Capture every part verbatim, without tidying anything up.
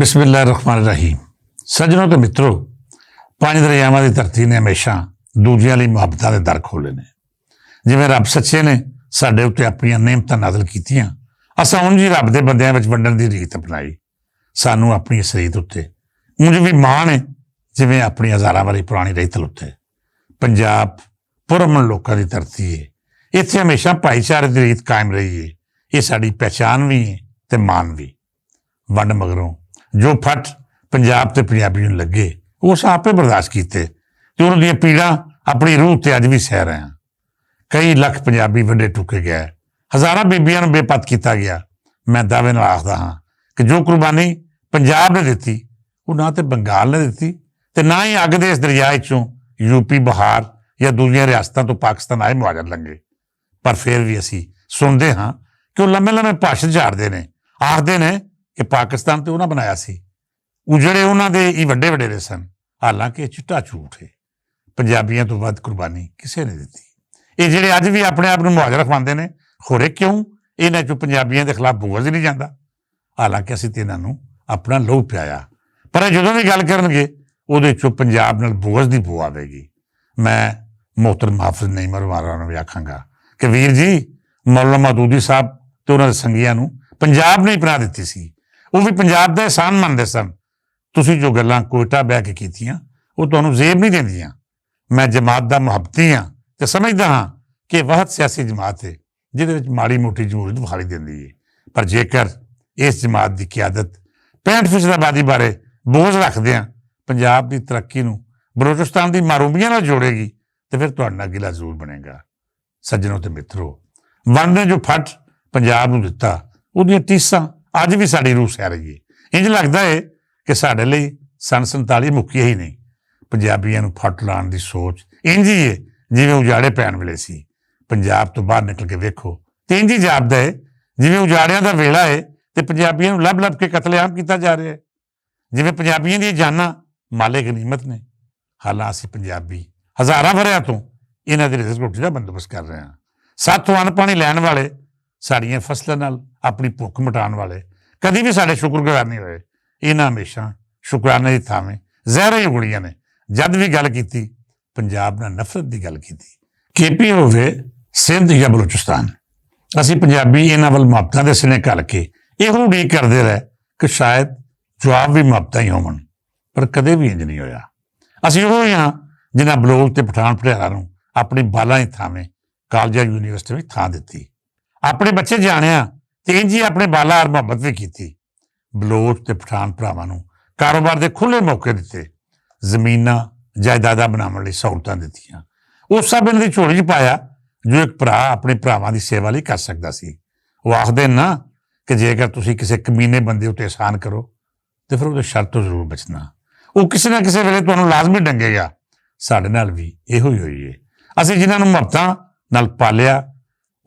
بسم اللہ الرحمن الرحیم۔ سجنوں تے متروں، پانی دریاواں دی دھرتی نے ہمیشہ دوجیاں لئی محبتاں دے در کھولے نے۔ جیویں رب سچے نے ساڈے اتے اپنیاں نعمتاں نازل کیتیاں، اساں انج ہی رب دے بندیاں وچ ونڈن دی ریت اپنائی۔ سانوں اپنی اس ریت اتے انج وی مان ہے، جیویں اپنی ہزاراں والی پرانی ریت اتے۔ پنجاب پرامن لوکاں دی دھرتی ہے۔ اتھے ہمیشہ بھائی چارے دی ریت قائم رہی ہے۔ یہ ساڈی پہچان وی ہے تے مان وی۔ ونڈ مگروں جو پھٹ پنجاب تے پنجابی نوں لگے، وہ اساں آپے برداشت کیتے تے انہاں دیاں پیڑاں اپنی روح تے اج وی سہ رہے ہاں۔ کئی لکھ پنجابی وڈے ٹکے گئے، ہزاراں بیبیاں نوں بے پت کیتا گیا۔ میں دعوے نال آخدا ہاں کہ جو قربانی پنجاب نے دتی، وہ نہ تے بنگال نے دتی تے نہ ہی اگ دے اس دریا وچوں یو پی، بہار یا دوجیاں ریاستاں تو پاکستان آئے مہاجر لنگے۔ پر فیر وی اسی سنتے ہاں کہ وہ لمے لمے بھاشن جھاڑتے نے، آختے نے کہ پاکستان تے انہاں بنایا سی، اجڑے انہاں دے ہی وڈے وڈیرے سن۔ حالانکہ یہ چٹا جھوٹ ہے۔ پنجابیاں تو ود قربانی کسے نے دتی۔ یہ جڑے اج وی اپنے آپ نوں مہاجر اخواندے نے، خورے کیوں انہاں چوں پنجابیاں دے خلاف بغض ہی نہیں جاندا؟ حالانکہ اسی تے انہاں نوں اپنا لہو پیایا۔ پر اے جدوں وی گل کرنگے، اودے چوں پنجاب نال بغض دی بو آوے گی۔ میں محترم حافظ نعیم مروان نوں وی آکھاں گا کہ ویر جی، مولانا مودودی صاحب تے انہاں دے سنگیاں نوں پنجاب نے ہی پناہ دتی سی۔ وہ وی پنجاب دا احسان منندے سن۔ تسی جو گلاں کوئٹہ بہ کے کیتیاں، وہ تانوں زیب نہیں دیندیاں۔ میں جماعت دا محبتی ہاں تے سمجھدا ہاں کہ وحد سیاسی جماعت ہے، جدے وچ ماڑی موٹی جمہوریت بخاری دیندی ہے۔ پر جیکر اس جماعت دی قیادت پینٹ فیصد آبادی بارے بوجھ رکھدے ہاں، پنجاب دی ترقی نوں بلوچستان دی معروبیاں نال جوڑے گی، تے پھر تہاڈا گلا ضرور بنے گا۔ سجنوں تے مترو، ون نے جو پھٹ پنجاب نوں دتا، اودیاں ٹیساں اج وی ساڈی روح سہ رہی ہے۔ انج لگدا ہے کہ ساڈے لئی سن سنتالی مکیا ہی نہیں۔ پنجابیاں نوں پھٹ لان دی سوچ انج ہی ہے، جیویں اجاڑے پین ویلے سی۔ پنجاب تو باہر نکل کے ویکھو، تے انج ہی جاپدا ہے جیویں اجاڑیاں دا ویلا ہے، تے پنجابیاں نوں لب لب کے قتل عام کیتا جا رہیا ہے۔ جیویں پنجابیاں دیاں جاناں مالے غنیمت نے۔ حالاں اسی پنجابی ہزاراں وریاں توں انہاں دے رزق روٹی دا بندوبست کر رہے ہاں۔ ساتھوں ان پانی لین والے، ساڈیاں فصلاں نال اپنی بھوک مٹان والے، کدی وی ساڈے شکر گزار نہیں ہوئے۔ انہاں ہمیشہ شکرانے دی تھاویں زہراں ہی اگڑیاں نے۔ جد وی گل کیتی، پنجاب نال نفرت دی گل کیتی، کے پی ہووے سندھ یا بلوچستان، اسی پنجابی انہاں ول محبتاں دے سنے گھل کے ایہو اڈیک کردے رہے کہ شاید جواب وی محبتاں ہی ہون۔ پر کدے وی انج نہیں ہویا۔ اسی اوہو ہی ہاں جنہاں بلوچ تے پٹھان پٹھیارا نوں اپنی بالاں دی تھاویں کالجاں یونیورسٹی وچ تھاں دتی، اپنے بچے جانیا تے انج ہی اپنے بالاں نال محبت وی کیتی۔ بلوچ تے پٹھان بھراواں نوں کاروبار دے کھلے موقع دتے، زمیناں جائیداداں بناون لئی سہولتاں دتیاں۔ او سب انہاں دی جھولی چ پایا جو اک بھرا اپنے بھراواں دی سیوا لئی کر سکدا سی۔ او آکھدے نا کہ جے اگر تسی کسے کمینے بندے اتے احسان کرو، تے فیر اوہدے شر توں ضرور بچنا۔ او کسے نہ کسے ویلے تہانوں لازمی ڈنگے گا۔ ساڈے نال وی ایہو ہی ہوئی ہے۔ اسی جنہاں نوں محبتاں نال پالیا،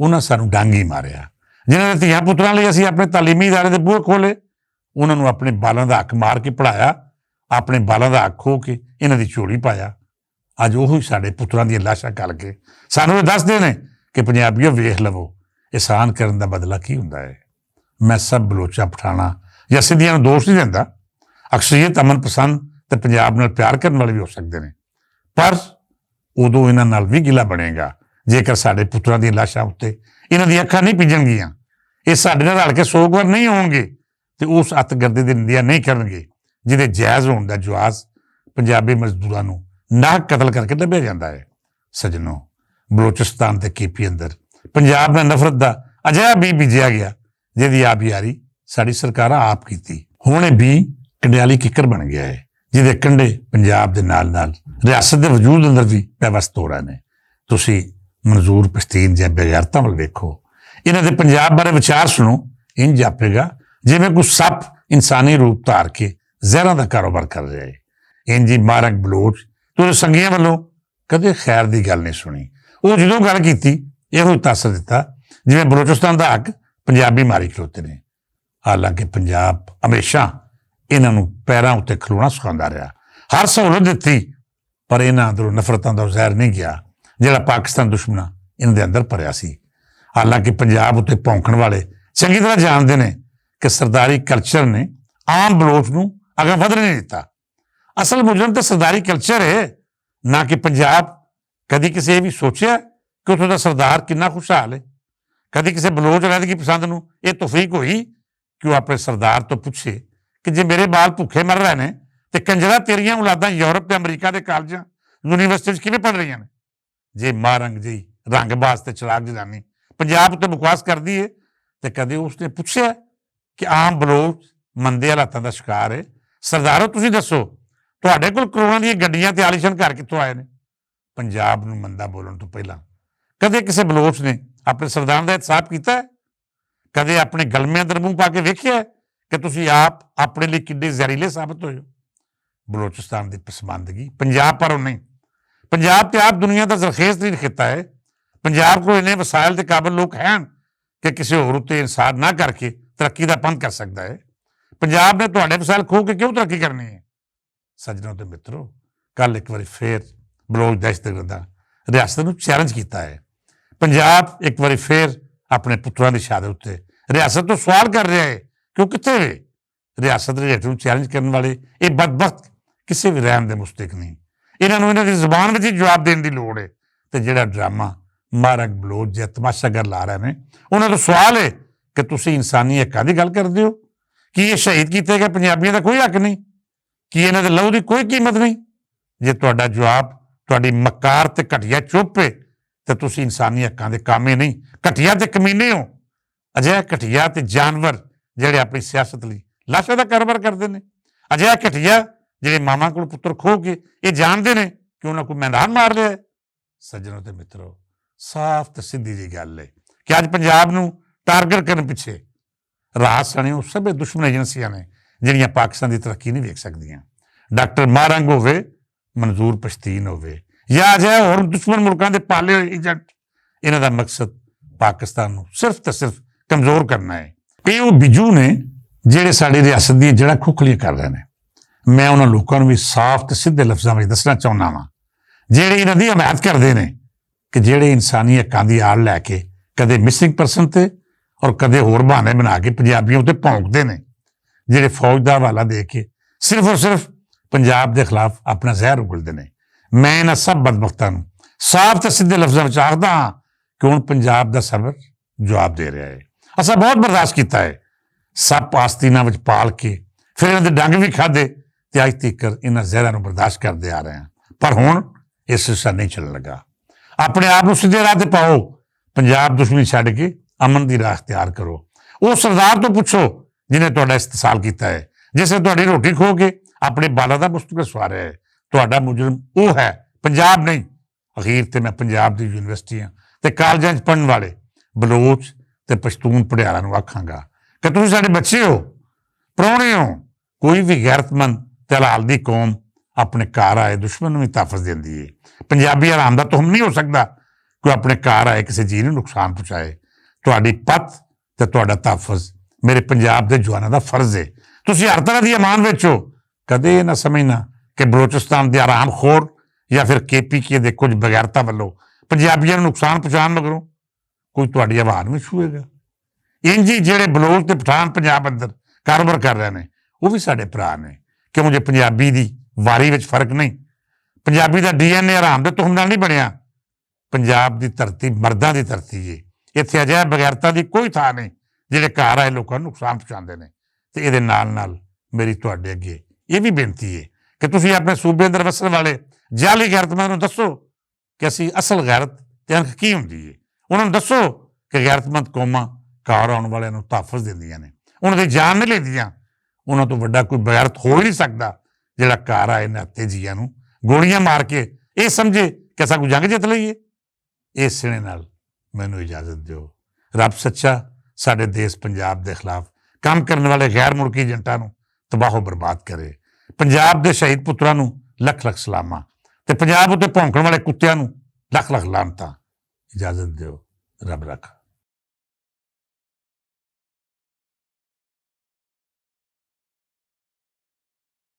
انہاں سانوں ڈنگ ہی ماریا۔ جنہاں دے تیاں پتراں لئی اسی اپنے تعلیمی ادارے دے بوہے کھولے، انہاں نوں اپنے بالاں دا حق مار کے پڑھایا، اپنے بالاں دا حق کھو کے انہاں دی جھولی پایا۔ اج اوہو ہی ساڈے پتراں دیاں لاشاں کل کے سانوں ایہہ دسدے نے کہ پنجابیوں ویکھ لوو، احسان کرن دا بدلہ کی ہوندا ہے۔ میں سب بلوچاں پٹھاناں یا سندھیاں نوں دوست نہیں دیندا۔ اکثریت امن پسند تے پنجاب نال پیار کرن والے وی ہو سکدے نے، پر ادوں انہاں نال وی گلا بنے گا جے کر ساڈے پتراں دیاں لاشاں اتے انہاں دیاں اکھاں نہیں پیجن گیاں۔ ایہہ ساڈے نال رل کے سوگوار نہیں ہون گے، تے اس اتگردی دی نندیا نہیں کرن گے جدے جائز ہون دا جواز پنجابی مزدوراں نوں ناحق قتل کر کے لبھیا جاندا ہے۔ سجنوں، بلوچستان تے کیپی اندر پنجاب نال نفرت دا اجہا بی بیجیا گیا، جدی آبیاری ساڈی سرکاراں آپ کیتی۔ ہن ایہہ بی کنڈیالی ککر بن گیا ہے، جدے کنڈے پنجاب دے نال نال ریاست دے وجود اندر وی پیوست ہو رہے نے۔ تسی منظور پشتین جیہاں بغیرتاں ول ویکھو، انہاں دے پنجاب بارے وچار سنو، انج جاپے گا جیویں کوئی سپ انسانی روپ دھار کے زہراں دا کاروبار کر رہے ہیں۔ انج ہی مارنگ بلوچ تے سنگیاں ولوں کدے خیر دی گل نہیں سنی۔ او جدوں گل کیتی، ایہو تاثر دتا جیویں بلوچستان دا حق پنجابی ماری کھلوتے نے۔ حالانکہ پنجاب ہمیشہ انہاں نوں پیراں اتے کھلونا سکھاندا رہیا، ہر سہولت دتی، پر انہاں اندروں نفرتاں دا ظاہر نہیں گیا جڑا پاکستان دشمناں انہاں دے اندر پریا سی۔ حالانکہ پنجاب اتے پونکھن والے چنگی طرح جانتے نے کہ سرداری کلچر نے عام بلوچ نوں اگاں ودھن نہیں دتا۔ اصل مجرم تے سرداری کلچر ہے، نہ کہ پنجاب۔ کدی کسے یہ بھی سوچیا کہ اتھوں دا سردار کنا خوشحال ہے؟ کدی کسے بلوچ علیحدگی پسند نوں یہ توفیق ہوئی کہ وہ اپنے سردار تو پوچھے کہ جے میرے بال بھوکے مر رہے نے تے کنجرا تیریاں اولاداں یورپ تے امریکہ دے کالجاں، یونیورسٹی وچ کیویں پڑھ رہیاں نے؟ جے ماں رنگ جئی، رنگ باز تے چراغ جلانی پنجاب تے بکواس کردی ہے، تے کدے اس نے پچھیا کہ عام بلوچ مندے حالاتاں دا شکار ہے؟ سردارو، تسی دسو، تہاڈے کول کروڑاں دیاں گڈیاں تے عالیشان گھر کتھوں آئے نے؟ پنجاب نوں مندا بولن توں پہلاں کدے کسے بلوچ نے اپنے سردار دا احتساب کیتا ہے؟ کدے اپنے گلمیاں اندر منہ پا کے ویکھیا ہے کہ تسی آپ اپنے لئی کڈے زہریلے ثابت ہوئے ہو؟ بلوچستان دی پسماندگی پنجاب پروں نہیں۔ پنجاب تے آپ دنیا دا زرخیز ترین خطہ ہے۔ پنجاب کو انہیں وسائل دے قابل لوگ ہیں کہ کسی اور اتے انصار نہ کر کے ترقی دا پند کر سکدا ہے۔ پنجاب نے تہاڈے وسائل کھو کے کیوں ترقی کرنی ہے؟ سجنوں تے مترو، کل ایک واری فیر بلوچ دہشت گرداں ریاست نوں چیلنج کیتا ہے۔ پنجاب ایک واری فیر اپنے پتراں دی شہادت اتے ریاست تو سوال کر رہا ہے کہ وہ کتھے وے؟ ریاست دے ریٹ نوں چیلنج کرن والے یہ بدبخت کسے وی رحم دے مستحق نہیں۔ انہاں نوں انہاں دی زبان وچ ہی جواب دین دی لوڑ ہے۔ تے جڑا ڈرامہ مارک بلوچ جے تماشا گھر لا رہے نے، انہاں تو سوال ہے کہ تسی انسانی حقاں دی گل کردے ہو؟ کہ یہ شہید کیتے گئے پنجابیاں دا کوئی حق نہیں؟ کہ انہاں دے لہو دی کوئی قیمت نہیں؟ جے تہاڈا جواب تہاڈی مکار تے گھٹیا چپ ہے، تے تسی انسانی حقاں دے کامے نہیں، گھٹیا تے کمینے ہو۔ اجہے گھٹیا تے جانور جڑے اپنی سیاست لئی لاشاں دا کاروبار کردے نے، اجہے گھٹیا جڑے ماواں کول پتر کھو کے یہ جانتے نے کہ انہاں کو میدان مار لیا ہے۔ سجنوں تے مترو، صاف تے سیدھی جی گل ہے کہ اج پنجاب نوں ٹارگٹ کرن پچھے راج سنے وہ سبھے دشمن ایجنسیاں نے، جڑیاں پاکستان دی ترقی نہیں ویکھ سکدیاں۔ ڈاکٹر مارنگ ہووے، منظور پشتین ہووے، یا اجہے ہور دشمن ملکاں دے پالے ہوئے ایجنٹ، انہاں دا مقصد پاکستان نوں صرف تے صرف کمزور کرنا ہے۔ اے او بجو نے جڑے ساڈی ریاست دیاں جڑاں کھوکھلیاں کر رہے نے۔ میں انہاں لوکاں نوں وی صاف تے سیدھے لفظاں وچ دسنا چاہنا واں، جڑے انہاں دی حمایت کردے نے کہ جڑے انسانی حقاں دی آڑ لے کے کدے مسنگ پرسن تے اور کدے ہور بہانے بنا کے پنجابیاں اتے بھونکدے نے، جڑے فوج دا حوالہ دے کے صرف اور صرف پنجاب دے خلاف اپنا زہر اگلدے نے۔ میں انہاں سب بدبختاں نوں صاف تے سیدھے لفظاں وچ آکھدا ہاں کہ ہن پنجاب دا سبر جواب دے رہا ہے۔ اساں بہت برداشت کیتا ہے، سب آستیناں وچ پال کے، پھر انہاں دے ڈنگ وی کھادے، تے اج تیکر انہاں زہراں نوں برداشت کردے آ رہے ہیں۔ پر ہن یہ سلسلہ نہیں چلن لگا۔ اپنے آپ نوں سیدھے راہ تے پاؤ، پنجاب دشمنی چھڈ کے امن دی راہ اختیار کرو۔ او سردار تو پوچھو جنہیں تہاڈا استحصال کیتا ہے، جس نے تہاڈی روٹی کھو کے اپنے بالاں دا مستقبل سواریا ہے۔ تہاڈا مجرم او ہے، پنجاب نہیں۔ اخیر تے میں پنجاب دی یونیورسٹیاں تے کالجاں وچ پڑھن والے بلوچ تے پشتون پڑھیاراں نوں آکھاں گا کہ تسی ساڈے بچے ہو، پراہنے ہو۔ کوئی وی غیرت مند تے حلال دی قوم اپنے گھر آئے دشمن نوں وی تحفظ دیندی ہے۔ پنجابی حرام دا تہم نہیں ہو سکدا کہ اپنے گھر آئے کسے جی نوں نقصان پہنچائے۔ تہاڈی پت تے تہاڈا تحفظ میرے پنجاب دے جواناں دا فرض ہے۔ تسی ہر طرح دی امان وچ ہو۔ کدے یہ نہ سمجھنا کہ بلوچستان دے آرام خور یا پھر کے پی کے دے کچھ بغیرتا ولوں پنجابیاں نوں نقصان پہنچان مگروں کوئی تہاڈی آواز نوں چھوئے گا۔ انجی جڑے بلوچ تے پٹھان پنجاب اندر کاروبار کر رہے نے، وہ بھی ساڈے بھرا نے، کیوں جو پنجابی دی واری وچ فرق نہیں۔ پنجابی دا ڈی این اے آرام دے تہم نال نہیں بنیا۔ پنجاب دی دھرتی مرداں دی دھرتی ہے۔ اتھے اجہے بغیرتاں دی کوئی تھاں نہیں جڑے گھر آئے لوکاں نوں نقصان پہنچاندے نے۔ تے ایہدے نال نال میری تہاڈے اگے یہ بھی بینتی ہے کہ تسی اپنے صوبے اندر وسن والے جعلی غیرتمند نوں دسو کہ اسی اصل غیرت تے انک کی ہوندی ہے۔ انہاں نوں دسو کہ غیرتمند قوماں گھر آؤن والے نوں تحفظ دیندیاں نے، انہاں دی جان نہیں لیندیاں۔ انہاں تو وڈا کوئی بغیرت ہو ہی نہیں سکدا جڑا گھر آئے نہتے جیاں نوں گولیاں مار کے یہ سمجھے کہ اساں کوئی جنگ جت لئی ہے۔ اس سنے نال مینوں اجازت دیو۔ رب سچا ساڈے دیس پنجاب دے خلاف کم کرن والے غیر ملکی ایجنٹاں نوں تباہ و برباد کرے۔ پنجاب دے شہید پتراں نوں لکھ لکھ سلاماں تے پنجاب اتے بھونکن والے کتیاں نوں لکھ لکھ لعنتاں۔ اجازت دیو۔ رب رکھ۔